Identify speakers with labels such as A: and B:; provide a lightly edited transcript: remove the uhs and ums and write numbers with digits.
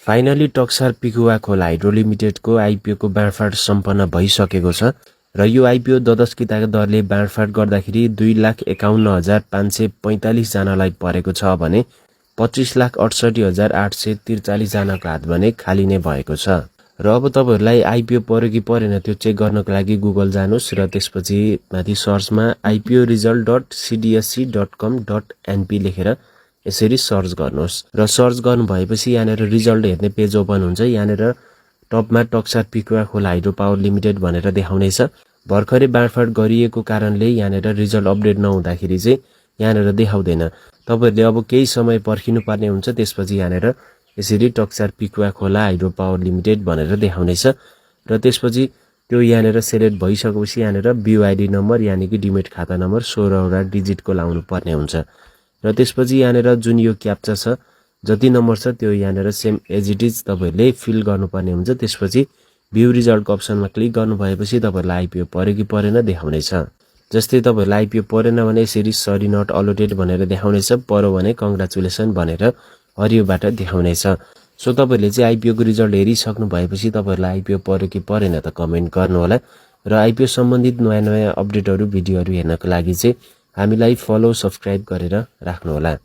A: Finally टक्सार पिकुवा खोल hydro लिमिटेडको IPO को बाँडफाँड सम्पन्न भइसकेको छ र यो आइपिओ ददस्किताको दरले बाँडफाँड गर्दाखेरि 2,51,545 जनालाई परेको छ भने 25,68,843 जनाको हात भने खाली नै भएको छ। र अब तपाईहरुलाई आइपिओ पर्यो कि परेन त्यो चेक गर्नको लागि गुगल जानुस् र त्यसपछि माथि सर्चमा iporesult.cdsc.com.np लेखेर यसरी सर्च गर्नुहोस् र सर्च गर्नु भएपछि यहाँनेर रिजल्ट हेर्ने पेज ओपन हुन्छ। यहाँनेर टपमा टक्सार पिकुवा खोल हाइड्रो पावर लिमिटेड भनेर देखाउनेछ। भर्खरै बाँडफाँड गरिएको कारणले यहाँनेर रिजल्ट अपडेट नहुँदाखेरि चाहिँ यहाँनेर देखाउँदैन। तपाईहरुले अब केही समय पर्खिनु पर्ने हुन्छ। त्यसपछि यहाँनेर यसरी टक्सार पिकुवा खोला हाइड्रो पावर लिमिटेड भनेर देखाउनेछ र त्यसपछि त्यो यहाँनेर सेलेक्ट भइसकेपछि यहाँनेर बिउ आइडी नम्बर यानी कि डिमेट खाता नम्बर 16 वटा डिजिटको लाउनु पर्ने हुन्छ र त्यसपछि यहाँनेर जुन यो क्याप्चा छ जति नम्बर छ त्यो यहाँनेर सेम एज इट इज तपाईहरुले फिल गर्नुपर्ने हुन्छ। त्यसपछि भ्यू रिजल्टको अप्सनमा क्लिक गर्नु भएपछि तपाईहरुलाई आइपिओ पर्यो कि परेन देखाउनेछ। जस्तै तपाईहरुलाई आइपिओ परेन भने यसरी सरी नट अलोटेड भनेर देखाउनेछ, पर्यो भने कंग्रेचुलेसन भनेर हरियोबाट देखाउनेछ। सो तपाईहरुले चाहिँ आइपिओ को रिजल्ट हेरिसक्नु भएपछि तपाईहरुलाई आइपिओ पर्यो कि परेन त कमेन्ट गर्नु होला र आइपिओ सम्बन्धित नयाँ अपडेटहरु भिडियोहरु हेर्नको लागि चाहिँ हामीलाई फलो सब्स्क्राइब गरेर राख्नु होला।